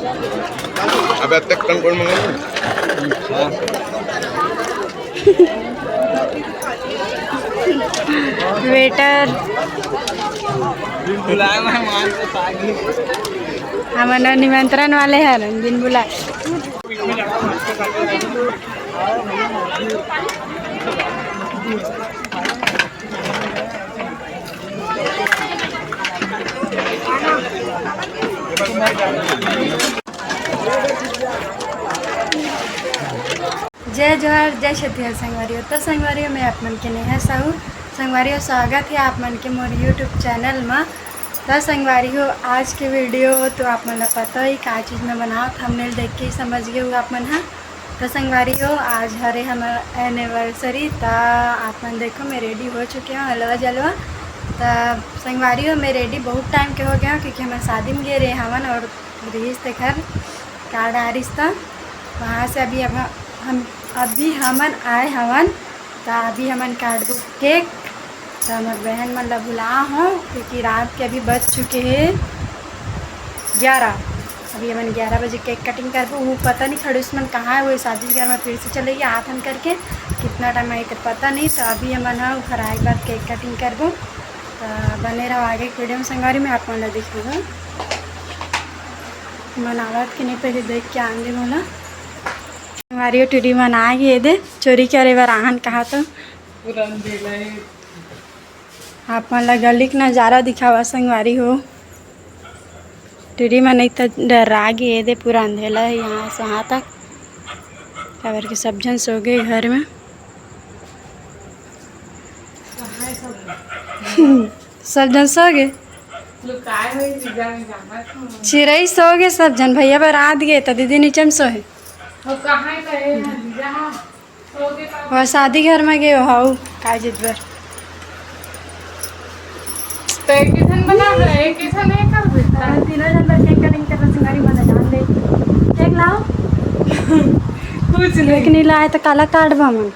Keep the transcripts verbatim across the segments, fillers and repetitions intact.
अबे, अतक कन कोन मंगाई? वेटर। हमन निमंत्रण वाले हन, बिन बुलाए। जय जोहार, जय छत्तीसगढ़ संगवारी हो। तो संगवारी हो, मैं आप मन के नेहा साहू। संगवारी हो, स्वागत है आप मन के मोर YouTube चैनल मा। तो संगवारी हो, आज के वीडियो तो आप मन ला पता ही का चीज़ में बनाओ, थंबनेल देख के ही समझ गए हो आप मन हा। तो संगवारी हो, आज हरे हमर एनिवर्सरी। त आप मन देखो, मैं रेडी हो चुके हूँ हलवा जलवा। त संगवारी हो, मैं रेडी बहुत टाइम के हो गया हूँ, क्योंकि हम शादी में गए रहे हवन और रिहिस तेखर कार्ड आ रिहिस त वहाँ से अभी अब हम, अभी हमन आए हवन। त अभी हमन काटबो केक। त हमर बहन मन ला बुला हो, क्योंकि रात के अभी बज चुके हैं ग्यारह। अभी हमन ग्यारह बजे केक कटिंग करबो। वो पता नहीं खड़ूस मन कहाँ है, वो शादी के घर में फिर से चले गए आथन करके। कितना टाइम आई तो पता नहीं। तो अभी हमन ह घर आए के बाद केक कटिंग करबो। तो बने रहो आगे के वीडियो में संगवारी, मैं आप मन ला दिखाऊँ मनावत के नहीं, पहले देख के आन दे मोला। संगवारी हो, टूरी मन आ गए दे, चोरी करे बर आहन कहा तो। पूरा अंधेला है। आप मन ला गली के नजारा दिखावा संगवारी हो। टूरी मन नहीं तो डरा गए दे, पूरा अंधेला है यहाँ से वहाँ तक। काबर के सब झन सो गए घर में। सब झन सो गए। लुकाए हुए चीजा में जाना था। चिरई सो गए सब झन, भैया बरात गए त दीदी नीचे में सोहे। वो कहाँ गए हैं जीजा? सो गए तब। वो शादी घर में गए हो, हाउ, का जित बर। तो एक ही झन बना है, एक ही झन एक कर देता है। तीनों झन बस केक कटिंग कर रहे, संगवारी मन जान दे। केक लाओ। कुछ केक नहीं। नहीं लाए तो काला काटबा मन।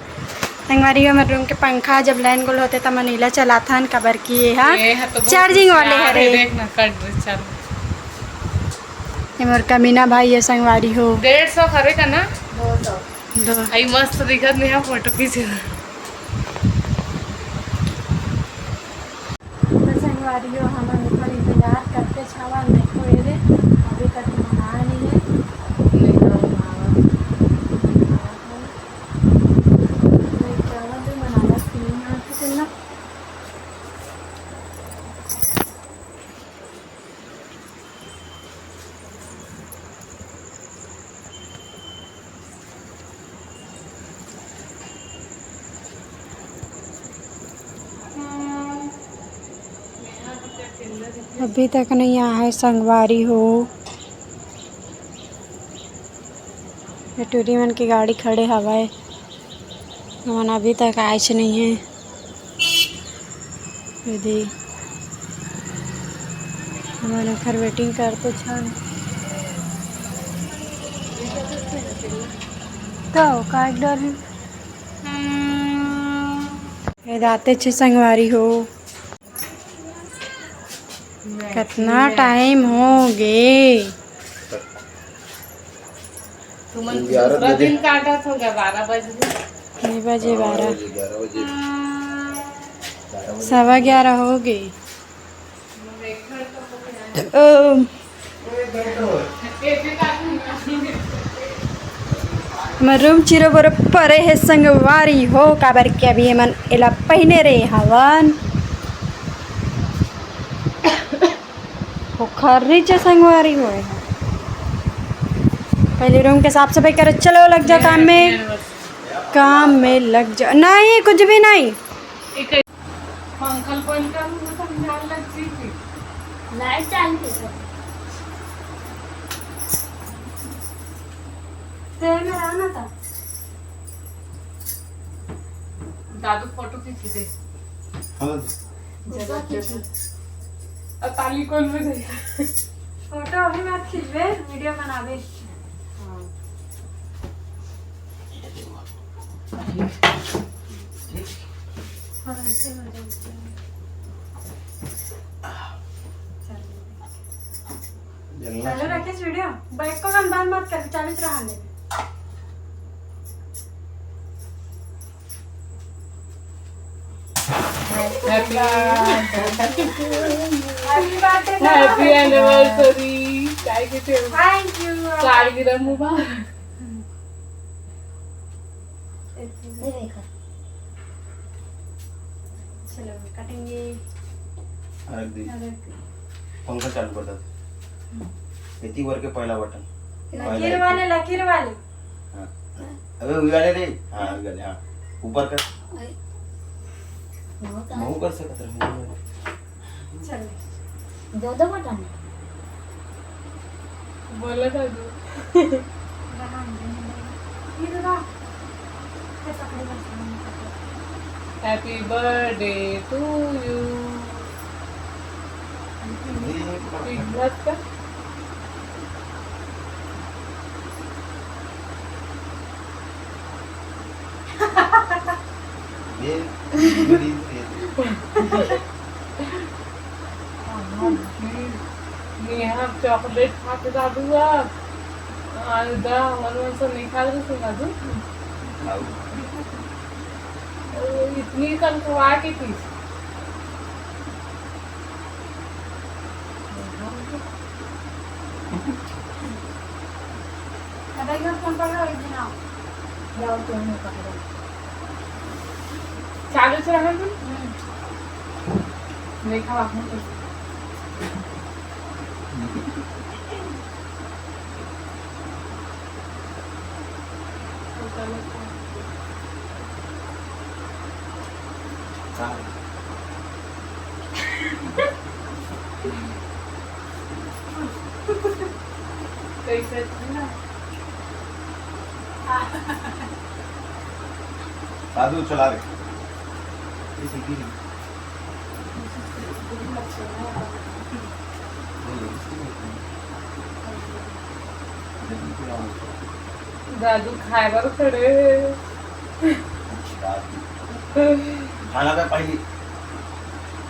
संगवारी, हमर रूम के पंखा जब लाइन गोल होते त मनीला चलाथन, काबर कि ये हा ये हा तो बहुत चार्जिंग वाले होशियार हरे। है, देख ना, कट रहे, चल। ये मोर कमीना भाई है संगवारी हो। डेढ़ सौ हरे का ना? दो सौ। दो। आई मस्त दिखत नहीं है, फोटो खींचे। तो संगवारी हो, हमन ओकर इंतजार करते छावन, देखो ये रे, अभी तक मना नहीं है। नहीं तो मनावा। अभी तक नहीं आए संगवारी हो। ये टूरी मन के गाड़ी खड़े हवय, हमन अभी तक आएच नहीं है। ये दे, हमन ओखर वेटिंग करते छन। तो काट डाली। ये दाते छे संगवारी हो। कितना टाइम हो गे? तुमन ग्यारह दूसरा बजे। दिन काटत हो गया, बारह बज गए। नहीं बजे बारह। बारह बजे, ग्यारह बजे। सवा ग्यारह हो गए। ओ, हमर रूम चिरो बरो परे हे संगवारी हो, काबर के अभी एमन एला पहिने रहे हवन। ओखर रीचे संगवारी होए हे। पहले रूम के साफ सफाई करे, चलो लग जा काम में, काम में लग जा। नहीं, कुछ भी नहीं। पंखा बंद कर, मुझे समझा लग रही थी। लाइट चालू कर। तेरे में रहना था। दादू फोटो खींच दे। हाँ। जरा खींच। अब ताली कौन बजाएगा? फोटो अभी मत खींचबे, वीडियो बनाबे। हाँ। हाँ, ऐसे हो जाएगा। चल। चलना चालू चाहिए। रखे वीडियो, बैक को बंद मत कर, चालू से रहने दे। Happy birthday। Happy birthday। Happy anniversary। काय के थे? Thank you। सालगिरह मुबारक। चलो, काटेंगे। अरे दी। अरे। पंखा चालू कर दे। इतनी बार के पहला बटन। लकीर वाले, लकीर वाले। हाँ। अबे उही वाले रे। हाँ, उही वाले, हाँ। ऊपर कर। अरे। महू कर सकत रहे, महू कर। चल। दो दो बटन। बोला था तू। Happy birthday to you। ये पकड़। पिघलत का? ये मेरी फेवरेट। नेहा चॉकलेट खा के दादू अब। आ, दा, हमर मन से नहीं खा रहे थे दादू। खाऊ। ओ, इतनी कन खवा के थी। अब एक बार फोन पकड़ो, एक दिन आओ। जाओ, तुम नहीं पकड़ो। चालू से रहे तुम? हम्म। देखा आपने तो। कैसे? दादू चला रहे। ये सीधी नहीं। दादू खाए बर खड़े हे। दादू। खाना था पहली।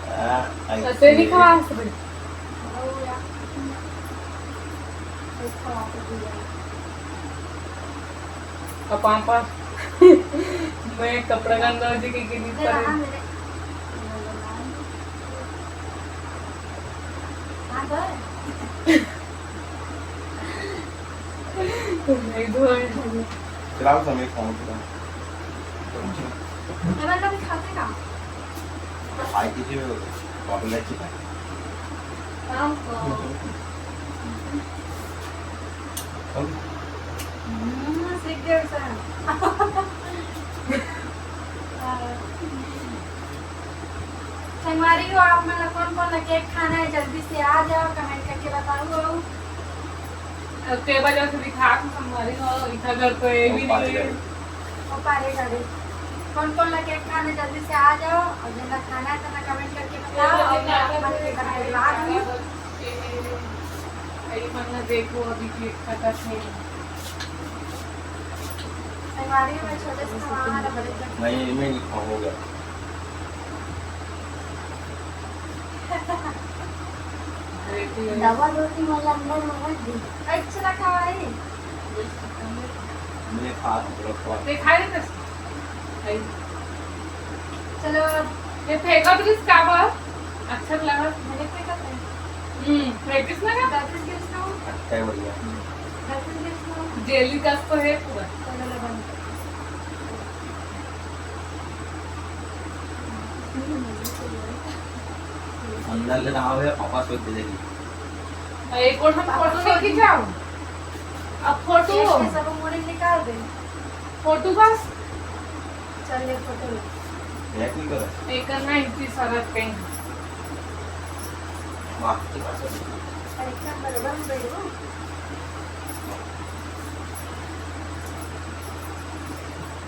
आ, आई अते नहीं सी। खा सकते। पापा, मैं कपड़ा गंदा हो जाए कि नहीं पड़े। नहीं धोए। फिलहाल समय खाऊं थोड़ा। खाए कीजिए, बाबू लाइक की। हम्म, सीख गए सर। संगवारी हो, आप मन ला कौन कौन ला केक खाना है, जल्दी से आ जाओ, कमेंट करके बताओ। अब टेबल जैसे दिखा के संगवारी हो, इधर घर तो ये भी नहीं है। वो पारे गाड़ी। कौन कौन ला केक खाना है, जल्दी से आ जाओ, और जिन ला खाना है, तो ना कमेंट करके बताओ, और मैं आप मन के घर पे ला दूँ। अरे मन्ना, देखो, अभी केक कटत हे। संगवारी में छोटे से सामान है, बड़े से नहीं, मैं नहीं खाऊंगा। डबल रोटी वाला अंदर में रख दी। अच्छा रखा भाई। मैं खा दूंगा। दिखाई दे। चलो, अब ये फेंका तो किस का बात? अच्छा लगा। मैंने फेंका था। हम्म, प्रैक्टिस ना कर। प्रैक्टिस के उसको। अच्छा है, बढ़िया। प्रैक्टिस के उसको। जेली का तो है पूरा। चलो, लो, बंद कर। अंदर ले रहा हो या पापा सोच दे देगी। एक और हम फोटो नहीं खिंचाओ। अब फोटो। इसके सब मुड़ी निकाल दे। फोटो बस। चल ले फोटो ले। बैक नहीं करा। एक करना इतनी सरत पे। वाह, की बात है। एकदम बराबर बैठो।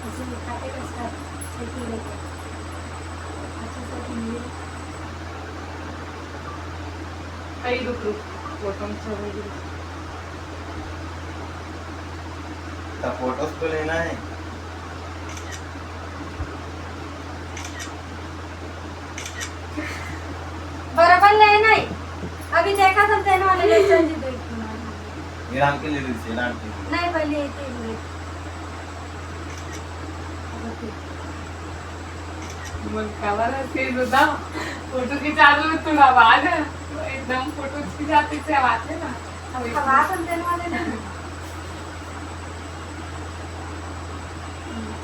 ऐसे खाते का स्टार्ट। ठीक है। अच्छा सा भी मिल। आई रुक रुक। फोटो में सब है। तो फोटोज तो लेना है। बराबर लेना है। अभी देखा था तेन वाले लेसन जी देख। एलान के ले लीजिए, एलान के लिए। नहीं, पहले ये के लिए। मन काबर हंसी दादा, फोटो खिंचा दो, थोड़ा आवाज है, एकदम फोटो खिंचाते से आवाज है ना। खवा सुनते वाले ना।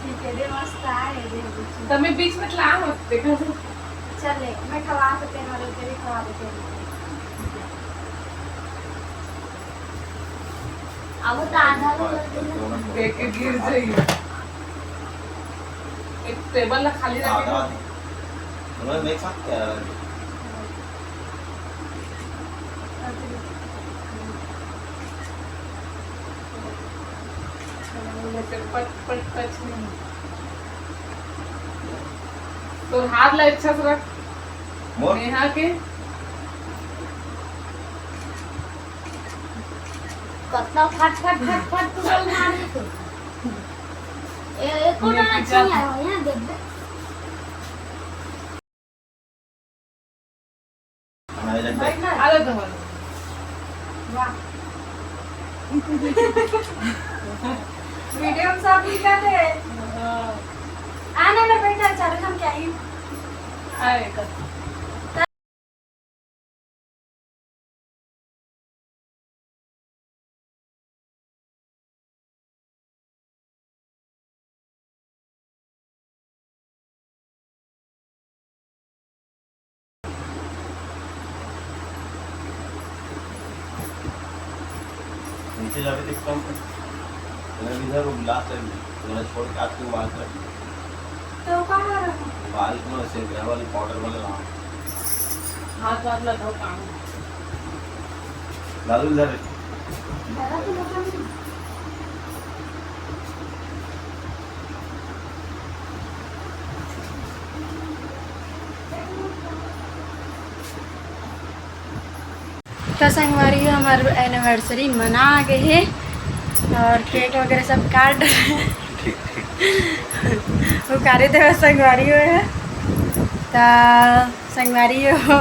ठीक है, दे मस्त आए, दे। तो मैं बीच में चला मत देखा। चल ले, मैं खवा तो तेरे वाले, तेरे खवा देते हैं। अब तो आधा लोग देख के गिर जाइए। एक टेबल ला खाली रखे। आधा, आधा। उन्होंने एक साथ क्या? पट, पट, पट नहीं। तो हाथ ला अच्छा से रख। मोर? नेहा के। कतना फट, फट, फट, फट तुरल मारे थे। ए, एको ये डाला पीछा। अच्छा नहीं आया, यहाँ देख बे। हमारे जब बैठना है। आलो तो बोलो। वाह। वीडियो में सब लिखा थे। हाँ। आने में बैठा, चारों जन क्या ही। आए कर। नीचे जाके देखता हूँ। मैं इधर वो लास्ट टाइम मैंने छोड़ के आज तुम बाल कर दिए। तो कहाँ रहा? बाल को ऐसे ग्रह वाली पाउडर वाला लाओ। हाथ वाथ ना धो काम। दादू इधर है। दादा तो लोग नहीं। तो संगवारी हो, हमार एनिवर्सरी मना आ गए हे और केक वगैरह सब काट ठीक, ठीक। वो कारे देवे संगवारी हो है। तो संगवारी हो,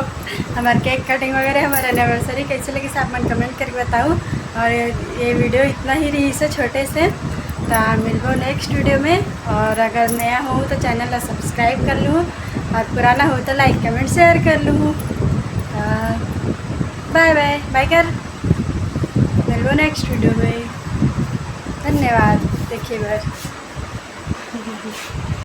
हमार केक कटिंग वगैरह, हमार एनिवर्सरी कैसे लगी, सब मन कमेंट करके बताओ। और ये वीडियो इतना ही रही से छोटे से, तो मिलबो नेक्स्ट वीडियो में। और अगर नया हो तो चैनल ला सब्सक्राइब कर लूँ, और पुराना हो तो लाइक, कमेंट, शेयर कर लूँ। बाय बाय, बाय कर, मिलबो नेक्स्ट वीडियो में। धन्यवाद देखे बर।